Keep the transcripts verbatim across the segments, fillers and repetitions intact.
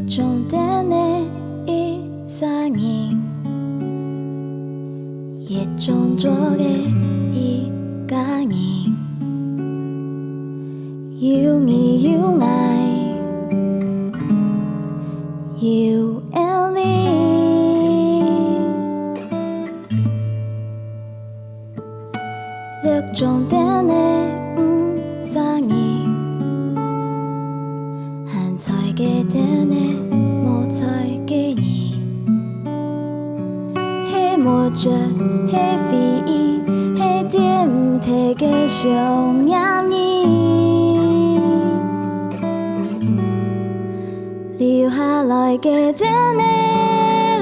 中等个一儕人，也中做个一家人，有你有𠊎，有恩你。 六中等个五儕人，還在个等个無在个人，係無絕，係回憶，係點毋忒个想念你。 留下來个等你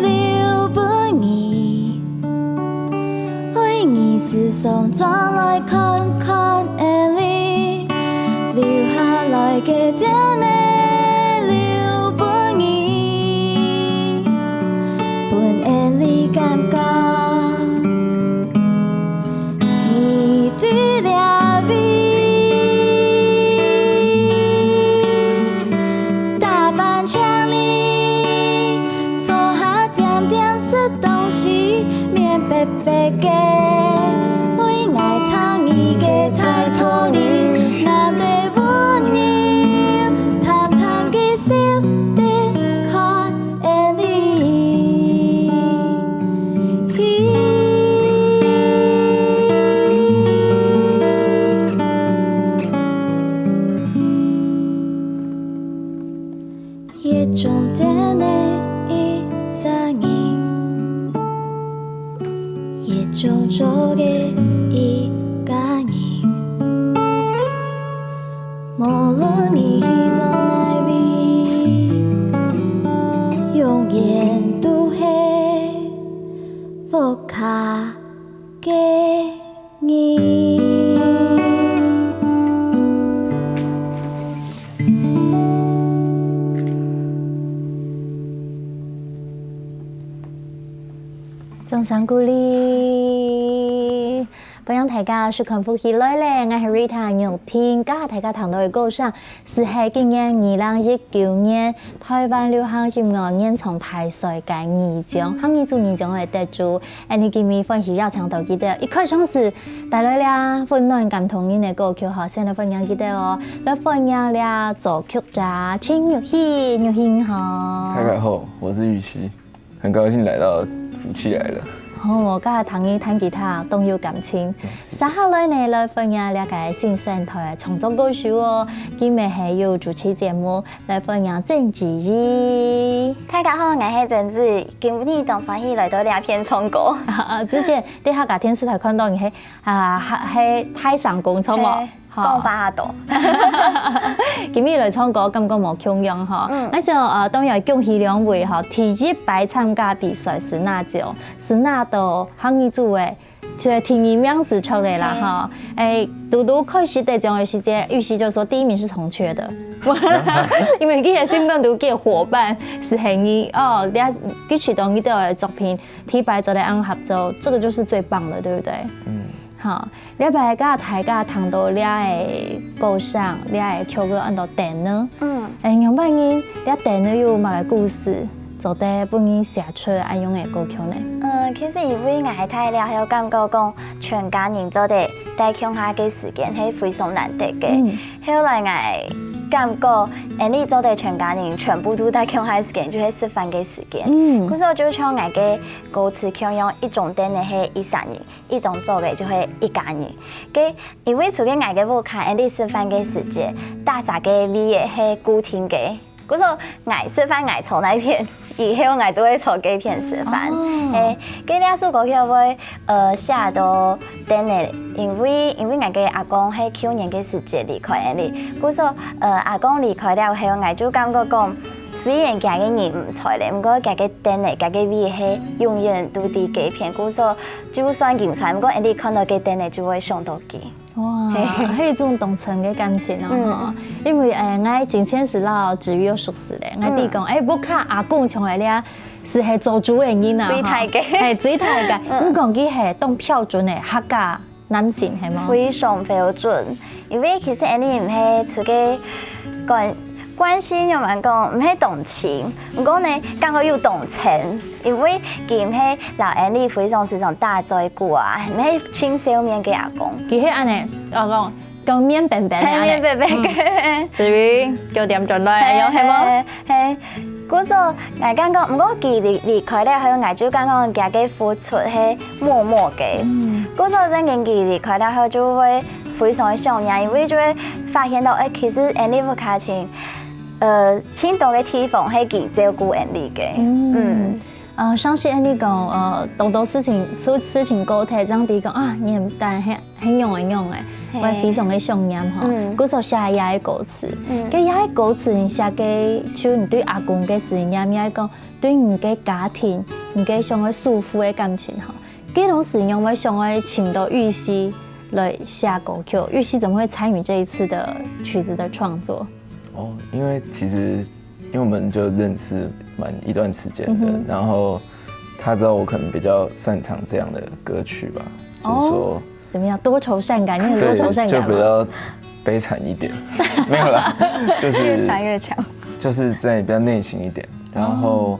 留分你，愛你時常轉來看看𠊎哩。留下來个等你留分你，分𠊎哩感覺 你在這位，打扮靚麗，坐下恬恬食東西，面白白个，為𠊎聽你个態度，你那對溫柔，淡淡个笑，等看 也中等个一儕人，也中做个一家人。 無論你去到哪位，永遠都係屋下个人。掌聲鼓勵。 歡迎大家收看《福氣來了》，𠊎係Rita玉婷。頭下大家聽到个歌聲，就係今年二零一九年臺灣流行音樂原創大賽个二獎，客語組二獎个得主。恁呢今晡日歡喜邀請到佢兜，一開場就帶來了溫暖感動人个歌曲吼，先來歡迎佢兜哦，來歡迎了作曲者陳玉熹，玉熹你好。大家好，我是玉熹。 很高興來到福氣來了。哦，𠊎頭下聽你彈吉他，當有感情。接下來呢，來歡迎這个新生代个創作歌手哦，今晡日係有主持節目，來歡迎曾子怡。大家好，𠊎係曾子怡，今晡日當歡喜來到這片唱歌。啊，之前在客家電視台看到你係，啊，係，係大聲公，著無？係。 講話較多。今晡日來唱歌，感覺無共樣吼。嗯。𠊎想，呃，當然恭喜兩位吼，第一擺參加比賽就拿獎，就拿到客語組个，就係第二名就著了啦吼。係。欸，堵堵開始得獎个時節，玉熹就說第一名是重缺的。因為佢个心肝肚个伙伴就係你哦，你，佢知道你兜个作品，第一擺做得恁合作，這個就是最棒的，對不對？嗯。好。 這擺个大家聽到這个歌聲，這个曲个安到等呢？嗯。欸，仰般呢？這等呢有麼个故事，做得分你寫出恁樣个歌曲呢？嗯，其實因為𠊎大了後感覺講，全家人做得戴共下个時間係非常難得个。嗯。後來𠊎感覺，恁呢做得全家人全部都戴共下个時間，就係食飯个時間。嗯。故所就像𠊎个歌詞共樣，一種等呢係一儕人， 一種做个就係一家人。該因為除忒𠊎个屋下，恁呢食飯个時節，逐儕个位仔係固定个。故所𠊎食飯，𠊎坐哪片，以後𠊎都會坐該片食飯。哦。欸，該這首歌曲會，呃，寫到等呢，因為，因為𠊎个阿公係舊年个時節離開恁呢。故所，呃，阿公離開了後，𠊎就感覺講，雖然佢个人毋在了，毋過佢个等呢，佢个位仔係永遠都在該片。故所 就算佢毋在，毋過𠊎俚看到該等呢就會想到佢。哇，係一種當深个感情哦，嗯。吼。因為，欸，𠊎之前就摎子怡有熟識咧，𠊎知講，嗯。欸，屋下阿公從來咧，就係做主个人啊，最大个。吼。係，最大个。嗯。毋過佢係當標準个客家男性，係無？非常標準，因為其實𠊎俚毋係出去管關係仰般講，毋係當親，毋過呢，感覺又當親，因為佢毋係摎𠊎俚非常時常打嘴鼓啊，毋係盡笑面个阿公。佢係恁呢，𠊎講，講面平平个恁呢。係，面平平个。嗯，至於九點轉來，哎喲，係無？係，係。故所，𠊎感覺，毋過佢離，離開了後，𠊎就感覺佢个付出係默默个。嗯。故所，正經佢離開了後，就會非常个想念，因為就會發現到，哎，其實𠊎俚屋下親 呃，盡多个地方係佢照顧𠊎俚个。嗯。嗯。呃，像是𠊎俚講，呃，當多事情，事，事情過忒，正知講啊，你毋單係，係仰仔仰仔，嘿。會非常个想念吼。嗯。故所寫這个歌詞，嗯。該這个歌詞你寫个，就你對阿公个思念，也係講對你个家庭，你个想愛守護个感情吼。該當時仰會想愛尋到玉溪來寫歌曲？玉溪怎麼會參與這一次的曲子的創作？ 哦，因為其實因為我們就認識蠻一段時間的，嗯哼。然後他知道我可能比較擅長這樣的歌曲吧，就是說，哦，怎麼樣？多愁善感，你很多愁善感嗎？對，就比較悲慘一點，沒有啦，就是越慘越強。就是在比較內心一點，然後，哦。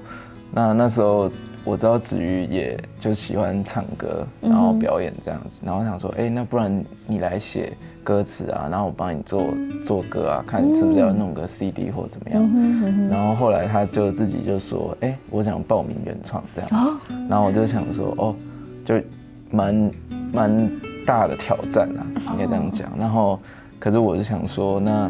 那，那時候我知道子瑜也就喜歡唱歌，然後表演這樣子，嗯哼。然後我想說，哎，那不然你來寫歌詞啊，然後我幫你做，做歌啊，看是不是要弄個C D或怎麼樣。嗯哼，嗯哼。然後後來他就自己就說，哎，我想報名原創這樣子。哦。然後我就想說，哦，就蠻，蠻大的挑戰啊，應該這樣講。哦。然後，可是我就想說，那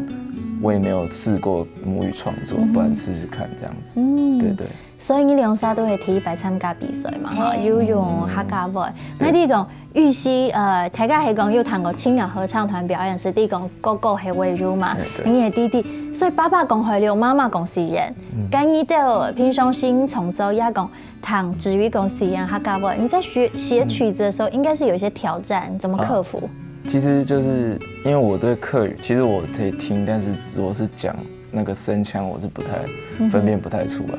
我也沒有試過母語創作，嗯哼。不然試試看這樣子。嗯。對，對。 所以你兩儕都係第一擺參加比賽嘛，吼，嘿。有用客家話。嗯，對。該你講，玉溪，呃，大家係講有聽過青鳥合唱團表演，係你講哥哥係偉如嘛，對，對。你个弟弟，所以爸爸講海陸，媽媽講四縣。嗯。該你兜平常時常做也講，聽子瑜講四縣客家話，你在學，寫曲子的時候，應該是有一些挑戰，怎麼克服？啊，其實就是因為我對客語，其實我可以聽，但是我是講 那個聲腔我是不太，嗯哼。分辨不太出來。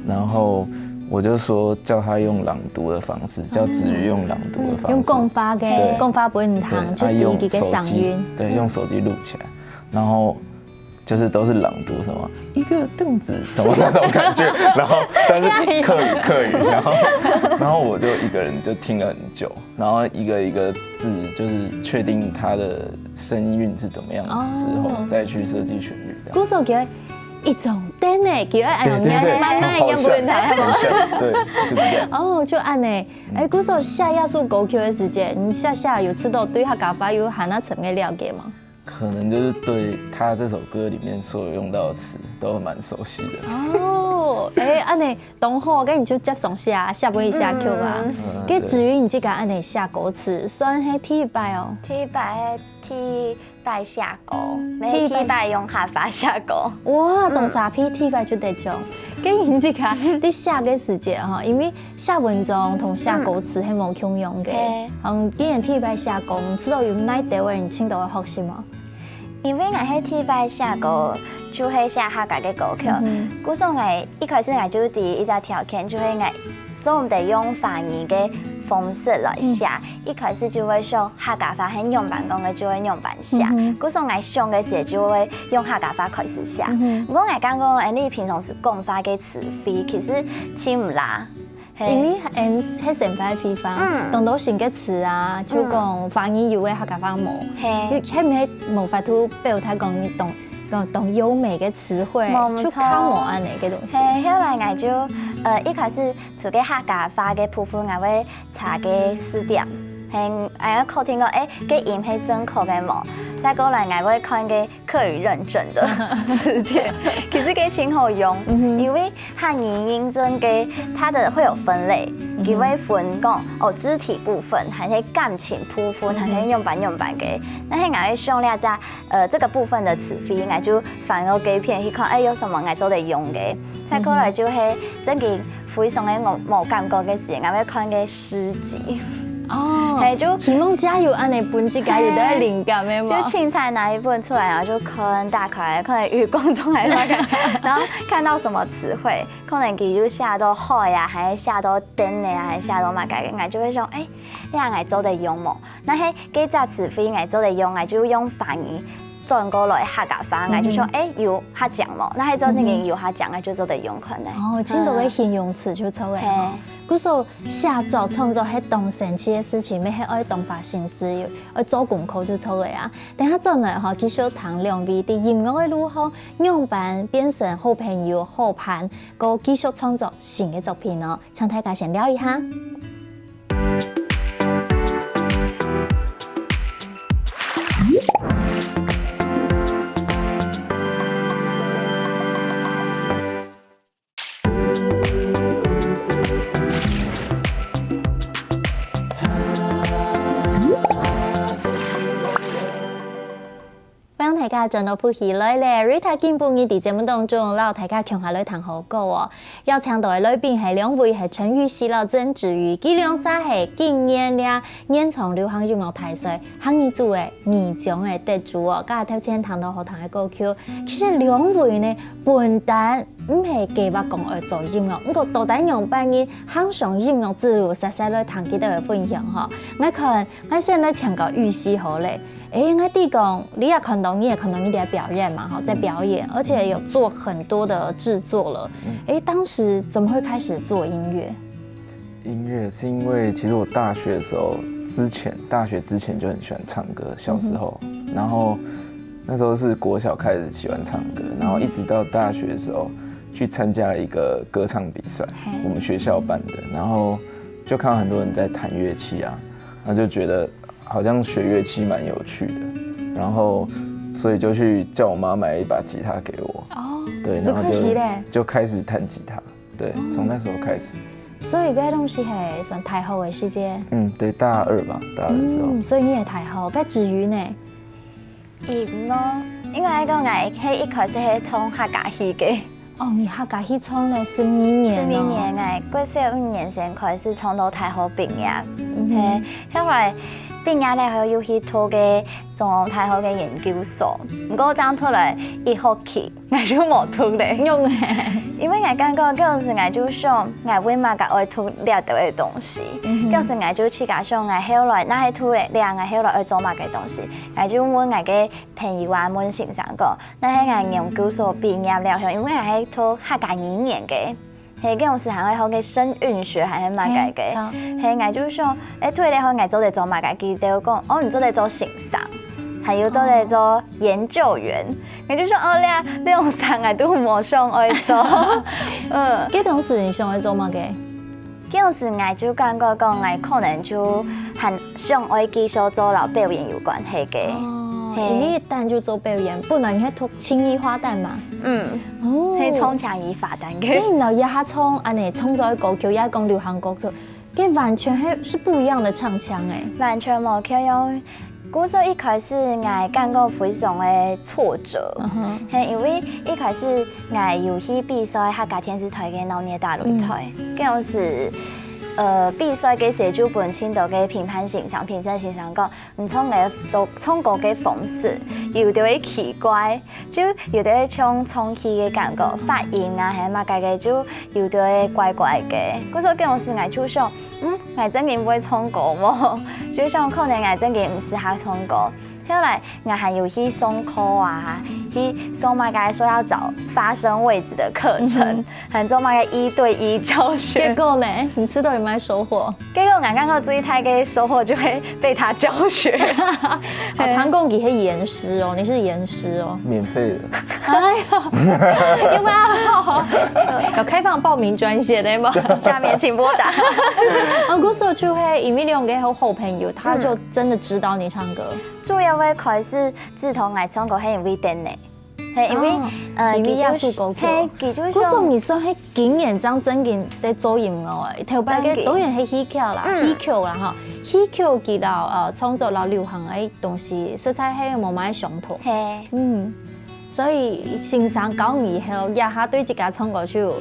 然後我就說叫他用朗讀的方式，叫子瑜用朗讀的方式。嗯，用講話个，對。講話分人聽，對，就知佢个聲音。啊，用手機，對，用手機錄起來，然後就是都是朗讀什麼一個凳子，怎麼那種感覺，然後但是客語，客語，然後，然後我就一個人就聽了很久，然後一個一個字就是確定它的聲韻是怎麼樣之後，哦。再去設計旋律這樣。故所佢一張凳仔，佢愛恁樣，對，對，對，慢慢个，很好笑，分人聽，係無？很好笑，對，就是這樣。哦，就恁樣。哎，故所寫這首歌曲个時節，你寫寫有試著對客家話有還較深个了解嗎？可能就是對他這首歌裡面所有用到的詞都蠻熟悉的。哦，哎，恁樣當好，該你就接上寫，寫分佢寫曲啊。嗯。嗯，該子瑜你自家恁樣寫歌詞，算係第一擺哦。第一擺，第一擺寫歌，毋係第一擺。第一擺用客話寫歌。哇，嗯。當沙鼻第一擺就得獎。該你自家在寫个時節吼，因為寫文章同寫歌詞係無共樣个。嗯。嘿。嗯，既然第一擺寫歌，毋知道有哪兜仔你聽著个學習無？ 因為𠊎係第一擺寫歌，就係寫客家个歌曲。嗯哼。故所𠊎一開始𠊎就第一隻條件，就係𠊎做毋得用華語个方式來寫。嗯。一開始就會想客家話係仰般講个，就會仰般寫。嗯哼。故所𠊎想个時節，就會用客家話開始寫。嗯哼。毋過𠊎感覺，𠊎俚平常時講話个詞彙，其實盡毋罅。 嘿。因為𠊎俚係生活个地方，嗯。當多新个詞啊，就講華語有个客家話無。嗯。嘿。又係毋係無法度表達講你當，講當優美个詞彙，無，無錯。就較無恁樣个東西。嘿，後來𠊎就，呃，一開始除个客家話个部分，𠊎會查个字典。嘿，𠊎確定講，欸，个音係正確个無？再過來，𠊎會看个 客語認證的字典，其實个盡好用，嗯哼。因為客語認證个，它的會有分類，嗯哼。佢會分講，哦，肢體部分，還係感情部分，嗯哼。還係仰般仰般个。但係𠊎會想了這，呃，這個部分的詞彙，𠊎就翻到該片去看，欸，有麼个𠊎做得用个。再過來就係正經非常个無，無感覺个時間，𠊎會看个詩集。哦，嘿，就希望藉由恁樣分自家有兜靈感个嘛。就凊彩拿一本出來，然後就看，打開，看餘光中還有那個，然後看到什麼詞彙，可能佢就寫到海啊，還是寫到電的啊，還是寫到麼个，𠊎就會想，欸，這𠊎做得用無？若係這隻詞彙𠊎做得用，𠊎就用華語轉過來客家話，𠊎就想，嗯。欸，有較強無？若係做得有較強，𠊎就做得用看呢。哦，盡多个形容詞就出來吼。嘿。故所寫作創作係當神奇个事情，乜係愛當花心思，愛做功課就出來啊。等下轉來吼，繼續談兩位在音樂个路項，仰般變成好朋友、好伴，過繼續創作新个作品哦。請大家先尞一下。 歡迎大家轉到福氣來了，Rita今晡日在節目當中，摎大家共下來談好歌哦。邀請到个來賓係兩位，係陳玉璽摎曾芷瑜，佢兩儕係今年這原創流行音樂大賽客語組个二獎个得主哦。頭先談到好聽个歌曲，其實兩位呢，本旦毋係計劃講愛做音樂，毋過到底仰般形行上音樂之路，煞煞來談佢兜个分享吼。𠊎看，𠊎先來請教玉璽好了。 欸，𠊎知講，你也看到，你也看到你的表演嘛，吼，在表演，而且有做很多的製作了。欸，當時怎麼會開始做音樂？音樂是因為其實我大學的時候，之前，大學之前就很喜歡唱歌，小時候，然後那時候是國小開始喜歡唱歌，然後一直到大學的時候去參加了一個歌唱比賽，我們學校辦的，然後就看到很多人在彈樂器啊，然後就覺得好像學樂器蠻有趣的，然後所以就去叫我媽買了一把吉他給我。哦，對，然後就就開始彈吉他，對，從那時候開始。所以該東西係算大學个時節。嗯，對，大二吧，大二的時候。嗯，所以你也大學，該芷瑜呢？嗯咯，應該講𠊎係一開始係唱客家戲个。 哦，你客家戲唱了十二年哦。十二年，𠊎國小五年生開始唱到大學畢業。嗯哼。嘿，後來畢業了後又去讀个中央大學个研究所，毋過正讀了一學期，𠊎就無讀了。仰仔？因為𠊎感覺該時𠊎就想，𠊎為麼个愛讀這兜个東西？嗯哼。該時𠊎就自家想，𠊎後來若係讀了這，𠊎後來愛做麼个東西？𠊎就問𠊎个朋友啊，問先生講， 若係𠊎研究所畢業了後，因為𠊎係讀客家語言个，係該時還愛學个聲韻學還係麼个个，係，𠊎就想，欸，讀了後𠊎做得做麼个？佢兜講，哦，你做得做先生，還有做得做研究員。𠊎就想，哦，這兩儕𠊎都無想愛做。嗯，該當時你想愛做麼个？ 該時𠊎就感覺講，𠊎可能就還想愛繼續做摎表演有關係个。哦，係。因為一旦就做表演，本來你係讀青衣花旦嘛。嗯，哦，係唱青衣花旦个。該你摎這下唱恁仔創作个歌曲，也講流行歌曲，該完全係，係毋一樣个唱腔欸。完全無共樣。 故所一開始𠊎感覺非常个挫折，係因為一開始𠊎有去比賽客家電視台个鬧熱大擂台，該時，呃，比賽个時就分盡多个評判先生、評審先生講，你唱个做唱歌个方式，有兜仔奇怪， 就有兜仔像唱戲个感覺，發音啊，還麼个个，就有兜仔怪怪个。故所該時𠊎就想，嗯，𠊎正經會唱歌無？就想可能𠊎正經毋適合唱歌。後來𠊎還有去上課啊，去上麼个說要找發聲位置的課程，還做麼个一對一教學。結果呢？你知道有麼个收穫？ 結果𠊎感覺最大个收穫就係被他教學。哦，聽講佢係嚴師哦，你是嚴師哦。免費的。哎喲，有沒有？有開放報名專線的嗎？下面請撥打。哦，故所就係因為兩個好好朋友，他就真的指導你唱歌。主要會開始指導𠊎唱歌，係因為等呢。 係，因為，哦，呃，因為藝術歌曲。係，佢就故所你算係經驗正正經在做音樂欸，頭擺个當然係戲曲啦，戲曲啦吼，戲曲佢摎，呃，創作摎流行个東西，實在係無麼个相同。係。嗯，所以先生教你以後，這下對自家唱歌就有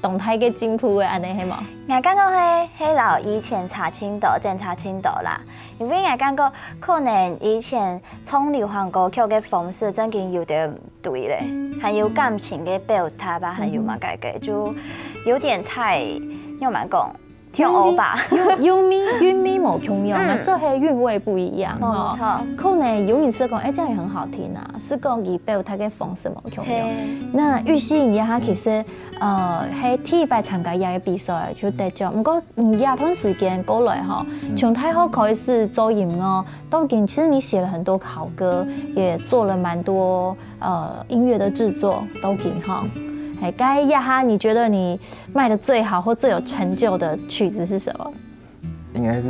當大个進步个，恁仔係無？𠊎感覺係，係摎以前差盡多，真差盡多啦。因為𠊎感覺可能以前唱流行歌曲个方式正經有點 對咧，還有感情个表達啊，還有麼个个，就有點太，仰般講，像歐巴。韻味，韻味無共樣啊，嗯。只係韻味不一樣哈。無錯。可能有人係講，哎，這樣也很好聽啊，係講佢表達个方式無共樣。嘿。那玉溪你啊，其實，呃，係第一擺參加這个比賽就得獎，毋過你這段時間過來吼，嗯。從大學開始做音樂，到今其實你寫了很多好歌，也做了蠻多，呃，音樂的製作，到今哈。哎，該這下你覺得你賣得最好或最有成就的曲子是什麼？應該是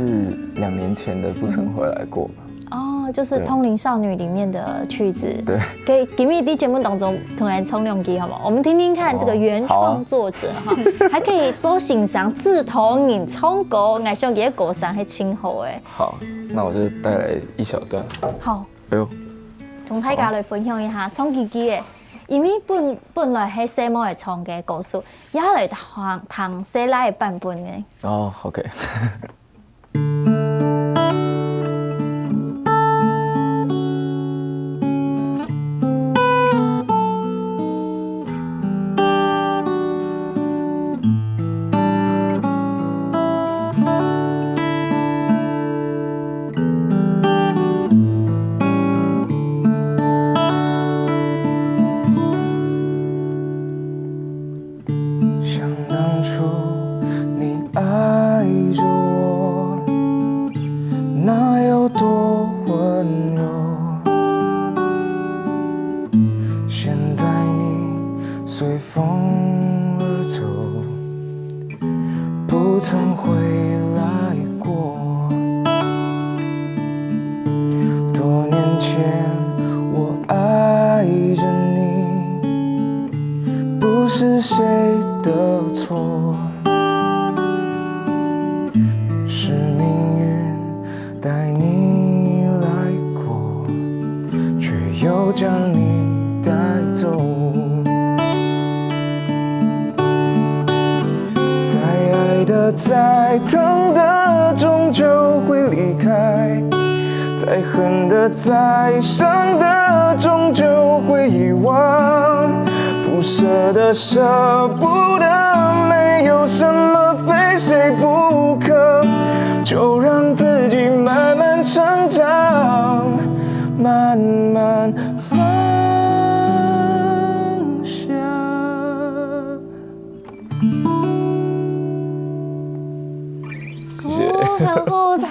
兩年前的《不曾回來過》吧。哦，就是《對。通靈少女》裡面的曲子。對。可以，今日在節目當中同人唱兩句好嗎？我們聽聽看這個原創作者哈，哦，好啊。還可以周醒翔自投你唱歌，𠊎想佢个歌聲還挺好誒。好，那我就帶來一小段。好。哎呦。同大家來分享一下，唱幾句誒，因為本，本來係細妹仔唱个歌手，也來聽，聽細倈个版本誒。哦，OK。想当初你爱着我，那有多温柔？现在你随风而走，不曾回来过。多年前，我爱着你，不是谁的错。 是命运带你来过，却又将你带走。再爱的、再疼的，终究会离开；再恨的、再伤的，终究会遗忘。不舍得、舍不得，没有什么 非谁不可，就让自己慢慢成长，慢慢放下。谢谢。哦，好好听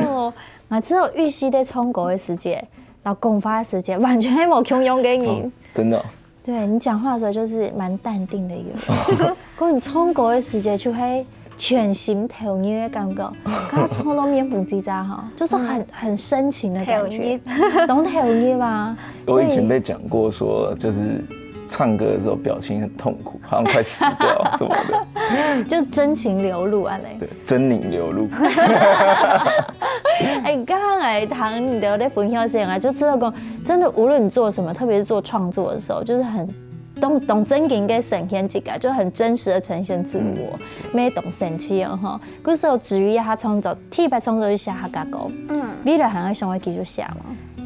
哦。啊，只有玉溪在唱歌的时节，然后讲话的时节，完全系无共样个人。哦，真的哦。 对，你讲话的时候就是蛮淡定的一个人。可你唱歌的时节就会全心投入的感觉，刚刚唱到面红鸡渣哈，就是很，很深情的感觉，投入。懂投入啊。我以前被讲过说，就是唱歌的时候表情很痛苦，好像快死掉什么的。就真情流露啊嘞。对，真情流露。哎，刚刚来谈你的在分享的时候啊，就知道讲，真的无论你做什么，特别是做创作的时候，就是很 当，当正经个呈现自家，就很真实的呈现自我，乜当神奇哦吼。故所至于一下创作，第一擺创作就写客家歌，嗯。未來還會想要繼續寫嗎？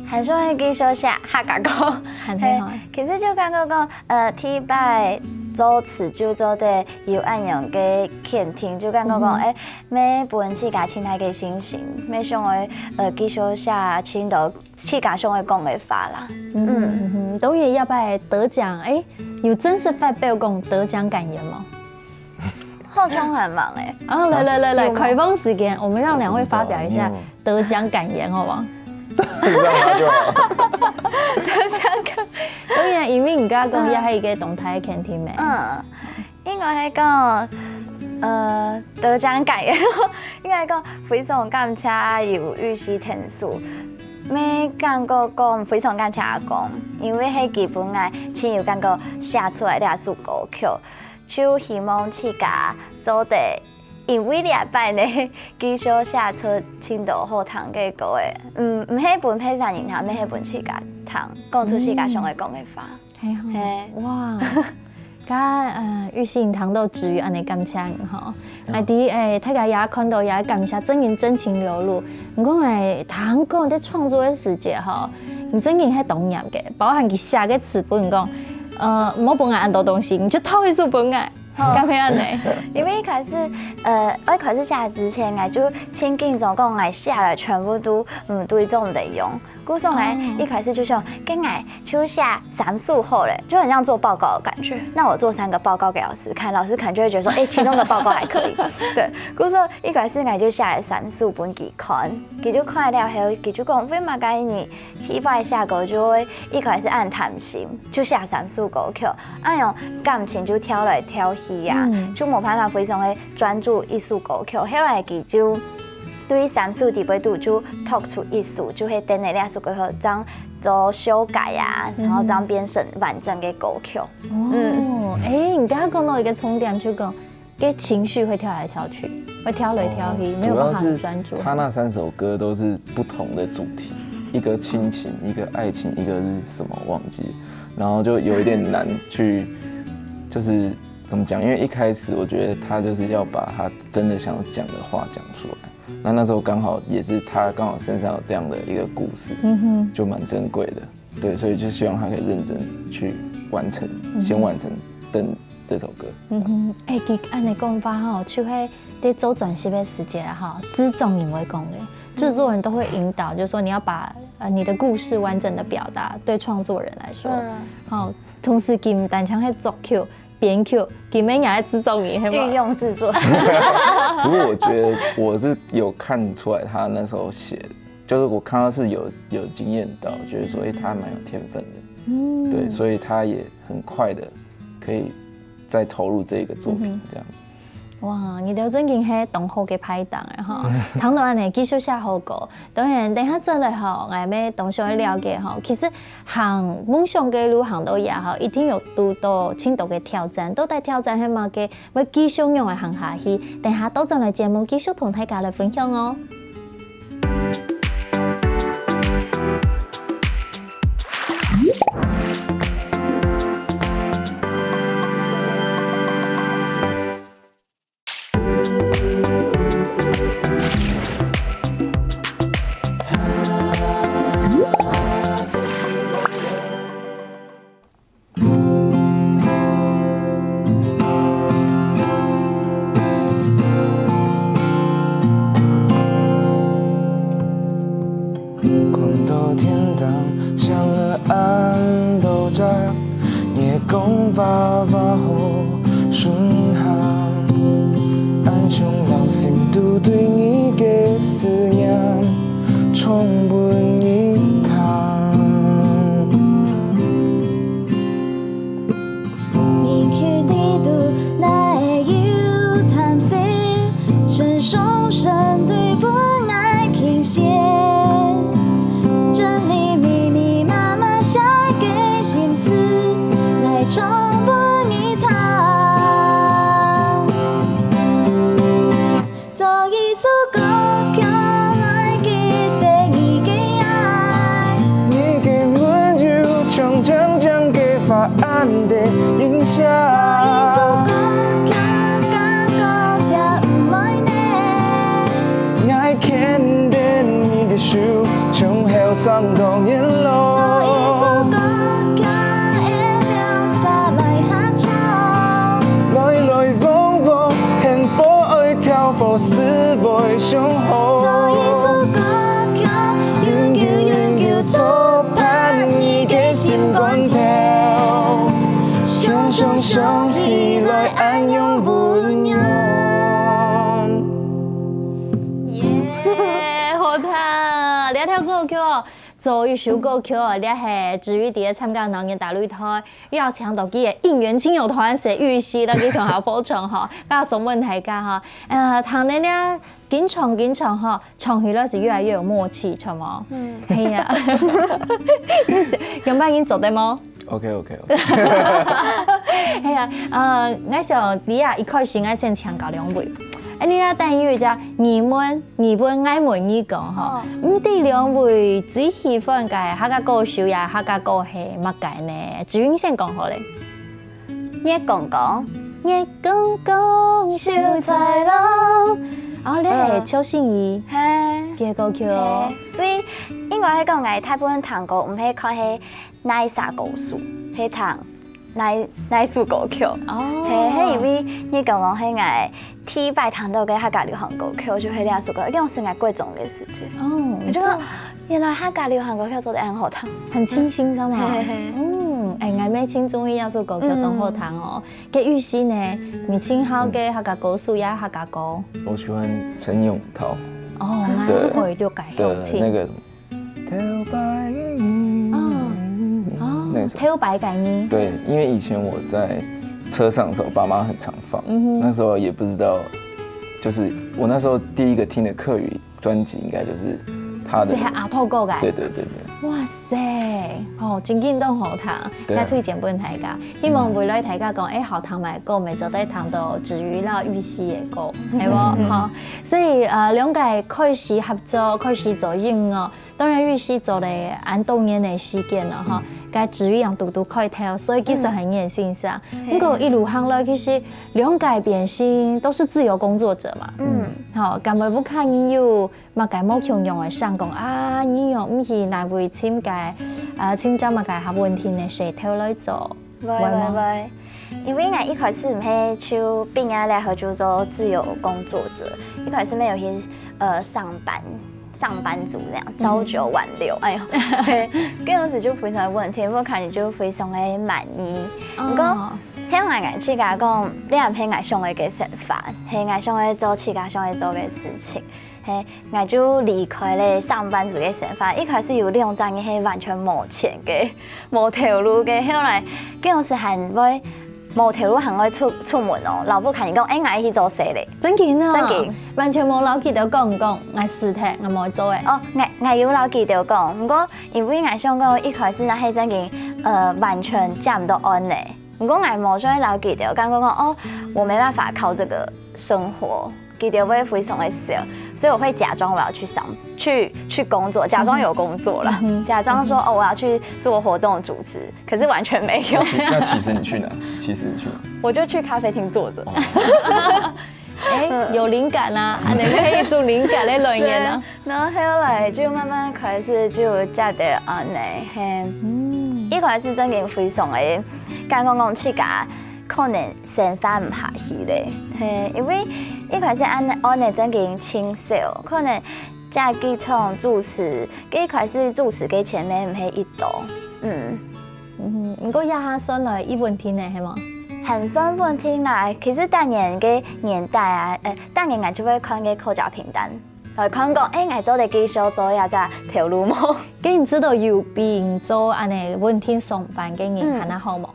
還想要繼續寫客家歌。很厲害。嘿，其實就感覺講，呃，第一擺作詞就做得有恁樣个肯定，就感覺講，嗯哼。欸，乜分自家盡大个信心，乜想要，呃，繼續寫盡多 自家想要講个話啦。嗯哼，嗯哼，當然這擺得獎，欸，有正式發表講得獎感言嗎？好像還吂欸。啊，來來來來，有嗎？開放時間，我們讓兩位發表一下得獎感言，好嗎？讓他就好。得獎感，當然，因為你剛剛講，這係一個當大个肯定咩？嗯。 應該係講，呃，得獎感言，應該講非常感謝有玉溪天使，乜感覺講非常感謝阿公，因為係佢分𠊎盡有感覺寫出來這首歌曲，就希望自家做得因為這擺呢，繼續寫出盡多好聽个歌仔，嗯，毋係分別儕人聽，乜係分自家聽，講出自家想要講个話。 係吼，係。哇，該，呃，玉溪聽到之餘，恁呢感謝你吼。嗯。啊，第一，欸，大家也看到也感謝，真人真情流露。毋過，欸，聽講你在創作个時節吼，你真人係當嚴个，包含佢寫个詞本講，呃，毋好分𠊎恁多東西，你就挑一首分𠊎。敢會恁呢？因為一開始，呃，我一開始寫之前，𠊎就盡緊張講𠊎寫个全部都毋對，做毋得用。故所𠊎一開始就想，該𠊎就寫三首好了，就很像做報告的感覺。那我做三個報告給老師看，老師可能就會覺得說，哎，其中一個報告還可以。對，故所一開始𠊎就寫了三首分佢看，佢就看了後，佢就講，為麼个你 第一擺寫歌就會一開始恁貪心，就寫三首歌曲，恁樣感情就跳來跳去啊，就無辦法非常个專注一首歌曲。後來佢就對三首底背肚就擇出一首，就係等下這首歌曲正做修改啊，然後正變成完整个歌曲。哦，哎，你剛剛講到一個重點，就講 个情緒會跳來跳去，會跳來跳去，沒有辦法很專注。他那三首歌都是不同的主题，一个亲情，一个爱情，一个是什么忘记，然后就有一点难去，就是怎么讲？因为一开始我觉得他就是要把他真的想要讲的话讲出来，那那时候刚好也是他刚好身上有这样的一个故事，嗯哼，就蛮珍贵的。 对，所以就希望他可以认真去完成，先完成《等》这首歌。嗯哼，哎，佢恁呢講法吼，就係在做專輯个時節啦吼，製作人會講个，製作人都會引導，就是說你要把呃你的故事完整的表達，對創作人來說，嗯，好，同時佢毋單淨係作曲、編曲，佢乜也係製作人，係嗎？御用製作。不过我觉得我是有看出来他那时候写，就是我看到是有有惊艳到，觉得说，哎，他蛮有天分的，嗯，对，所以他也很快的可以再投入这个作品这样子。哇，你兜真經係當好个拍檔哎哈！聽到恁呢，繼續寫好歌。當然，等下轉來吼，𠊎乜當想愛了解吼，其實行夢想个路行到這吼，一定有堵到盡多个挑戰。到底挑戰係麼个？ 會繼續仰仔行下去。等下倒轉來節目繼續同大家來分享哦。 滚到天堂，想了恁多站，你个講話話好順行，恁想老心都對你个思念唱分你聽。 你去裡肚哪會有貪心，神上神對分𠊎琴弦，真理密密麻麻寫个心事，𠊎唱分你聽。 做一首歌曲，𠊎記得你个愛。你个溫柔像青青个花，恁得人惜。做一首歌曲，感覺就毋會膩。𠊎牽等你个手，從後生到年老。做一首歌曲，會兩儕來合唱。來來往往，幸福愛 跳舞思維上好。做一首歌曲，永久永久觸碰你个心肝頭，常常想起來恁樣溫暖。耶，好聽！這條歌曲哦， 做一首歌曲哦，這係子瑜在參加腦年大擂台，邀請到佢个應援親友團，佇玉溪到佢同下播唱吼，𠊎送分大家吼，呃，聽你這經常經常吼，唱起來係越來越有默契，著無？嗯，係啊，樣般你做得無？ OK OK OK。係啊，呃，𠊎想你啊，一開始𠊎先請教兩位，哎，你啊，等於有隻你問你問，𠊎問你講吼，你對兩位最喜歡个客家歌手也客家歌係麼个呢？子瑜先講好咧。月光光，月光光，秀才郎。哦，你係邱信怡嘿，个歌曲。嘿，所以應該係講，𠊎大部分聽歌毋係看係哪一首歌手，係聽哪哪一首歌曲。哦，係，係因為你剛剛係𠊎第一擺聽到个客家流行歌曲，就係這首歌，因為係𠊎國中个時節。哦，你就說，原來客家流行歌曲做得恁好聽。很清新，知道嗎？嘿嘿嘿。嗯，哎，𠊎乜盡中意這首歌曲，當好聽哦。該玉溪呢，你盡好个客家歌手也客家歌。我喜欢陈永淘哦，那可以了解的那个头擺个你。哦，那首。頭擺个你。对，因为以前我在车上的时候，爸妈很常放，嗯哼那时候也不知道，就是我那时候第一个听的客语专辑，应该就是他的是。阿土哥个。对对对对，哇塞，哦，真正當好聽，對啊該推薦分大家。希望未來大家講，哎，好聽个歌，乜做得聽到子瑜啦、玉溪个歌，係無？好，所以呃，兩个開始合作，開始做音樂。當然，玉溪做了恁多年个時間了哈，該子瑜樣堵堵開頭，所以其實很年輕噻。不過一路行來，其實兩个變成都是自由工作者嘛。嗯，好，敢會屋下人有麼个無共樣个想講啊？你又毋去哪位尋个，啊，尋找麼个較穩定个事頭來做？會會會，因為𠊎一開始毋係就畢業了後就做自由工作者，一開始沒有去呃上班。上班族那樣，朝九晚六，哎呦，這樣子就非常穩定，我看你就非常的滿意。不過，聽𠊎自家講，這毋係𠊎想个个生活，係𠊎想个做自家想个做个事情。嘿，𠊎就離開了上班族个生活。一開始有兩隻月係完全無錢个，無頭路个，後來，這樣子還會無頭路還會出出門哦。老婆看你講，哎，𠊎去做事咧。真个啊？真个。完全無摎佢兜講講，𠊎辭忒，𠊎無做誒。哦，𠊎𠊎有摎佢兜講，不過因為𠊎想講一開始若係真个，呃，完全接毋到案呢。不過𠊎無想愛摎佢兜，感覺講哦，我沒辦法靠這個生活，佢兜會非常的愁，所以我會假裝我要去上去去工作，假裝有工作啦，假裝說哦我要去做活動主持，可是完全沒有。那其实你去哪？其实你去哪？我就去咖啡厅坐着。哎，有靈感啊，恁樣可以做靈感个來源啊。然後後來就慢慢開始就有接到恁樣，嘿，嗯，一開始真个非常个，感覺講自家可能生活毋下去咧，嘿，因為一開始恁恁樣真个盡愁，可能接幾場主持，一開始主持个錢也毋係一多，嗯。 嗯，毋過這下算來已穩定个，係無？還算穩定啦，其實當年个年代啊，呃，當年𠊎就會看个客家頻道，來看講，哎，𠊎做得繼續做這隻頭路無？該你知道有比你做恁樣穩定上班个人還較好無？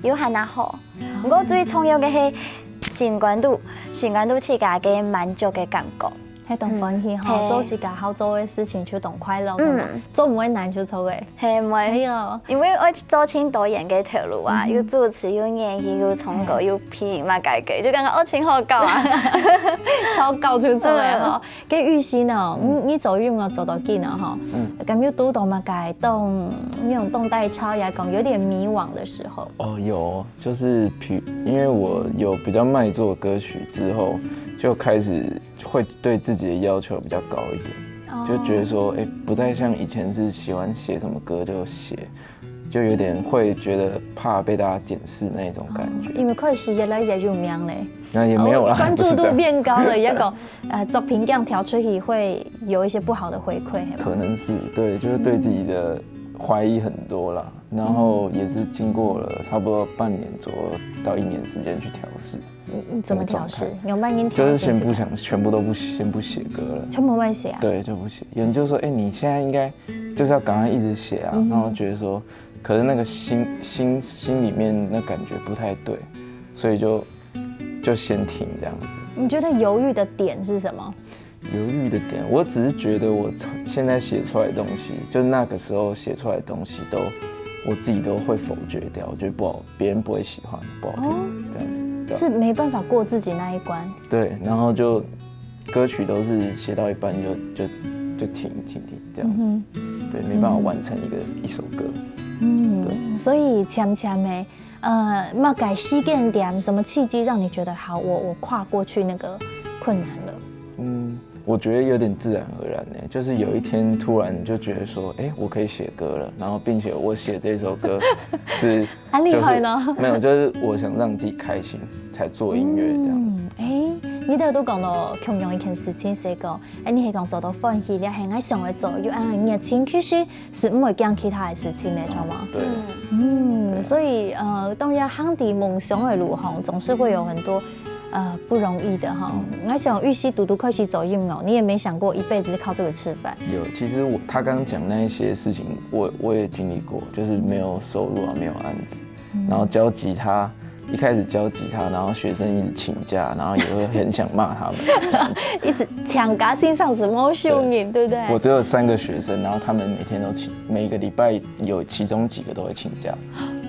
有還較好，不過最重要个係心肝肚，心肝肚自家个滿足个感覺。 係當歡喜吼，做自家好做个事情就當快樂，嗯，做毋會難就著个。係，毋會，哎喲，因為愛做盡多元个頭路啊，又主持又演戲又唱歌又配音嘛，該个就感覺哦，盡好搞啊，超搞就著个吼。該玉溪呢，你你做音樂做到今啊吼，敢有堵到麼个當那種當低潮，也講有點迷惘的時候？哦，有，就是比因为我有比较卖座歌曲之后，就开始会对自己的要求比较高一点，就觉得说，哎，不太像以前是喜欢写什么歌就写，就有点会觉得怕被大家检视那一种感觉。因為開始越來越有名咧，那也没有啦，關注度變高了，也講呃作品這樣調出去會有一些不好的回饋，可能是，对，就是对自己的怀疑很多啦。然后也是经过了差不多半年左右到一年时间去调试。你怎么调试？有慢慢调，就是先不想，全部都不先不写歌了，全部不写啊？对，就不写。有人就说，哎，你现在应该就是要赶快一直写啊，然后觉得说，可是那个心心心里面那感觉不太对，所以就就先停这样子。你觉得犹豫的点是什么？犹豫的点，我只是觉得我现在写出来的东西，就是那个时候写出来的东西都，我自己都会否决掉，我觉得不好，别人不会喜欢，不好听，这样子。对啊是没办法过自己那一关。对，然后就歌曲都是写到一半就就就停停停这样子，对，没办法完成一个一首歌。嗯，所以浅浅的，呃，么个时间点，什么契机让你觉得好，我我跨过去那个困难了？嗯，我觉得有点自然而然呢，就是有一天突然就觉得说，哎，我可以写歌了，然后并且我写这首歌是很厉害呢。没有，就是我想让自己开心才做音乐这样子。嗯，哎，你頭拄講到共樣一件事情，係講，哎，你係講做到歡喜，你係愛想愛做，又恁熱情，其實係毋會驚其他个事情个，知道嗎？对，嗯，所以呃，當然行在夢想个路上，總是會有很多呃不容易的哈。我想玉溪嘟嘟開始走音樂，你也沒想過一輩子靠這個吃飯。有，其实我他刚刚讲那一些事情，我我也经历过，就是没有收入啊，没有案子，然后教吉他，一开始教吉他，然后学生一直请假，然后也会很想骂他们。一直請假先生係無收入，對不對？我只有三个学生，然后他们每天都请，每个礼拜有其中几个都会请假，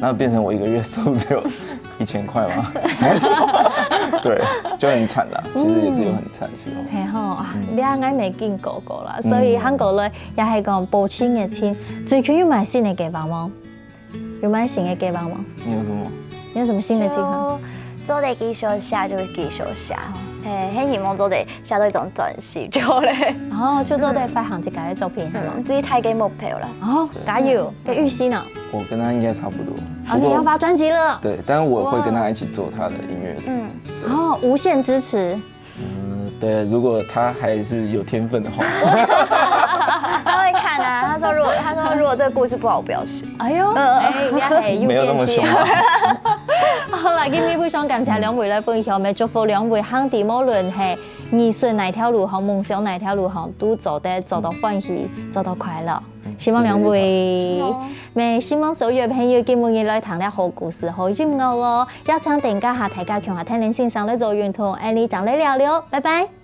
然后变成我一个月收入只有一千块吗？还是什么？对，就很惨啦，其实也是有很惨的时候。係吼，啊，你應該沒見過過啦，所以行過來也係講保持熱情，最近有麼个新个計劃無？有麼个新个計劃無？你有什么？你有什麼新的計劃？就做得繼續寫就繼續寫，嘿，很希望做得寫到一張專輯就好咧。哦，就做得發行自家个作品，係嗎？嗯，最大个目標啦。哦，加油，跟玉溪呢？我跟他应该差不多。哦，你要發專輯了。对，但是我会跟他一起做他的音乐。嗯，哦，無限支持。嗯，对，如果他还是有天分的话。他會看啊。他說如果他說如果這個故事不好，我不要寫。哎呦，哎，人家還有没有那么凶啊。好啦，今日非常感謝兩位來分享，也祝福兩位行在無論係藝術哪條路吼，夢想哪條路吼，都做得做到歡喜，做到快樂。希望兩位，也希望所有的朋友今晡日來聽了好故事、好音樂哦。邀請等一下大家共下聽林先生來做運動，恁樣正來尞尞，拜拜。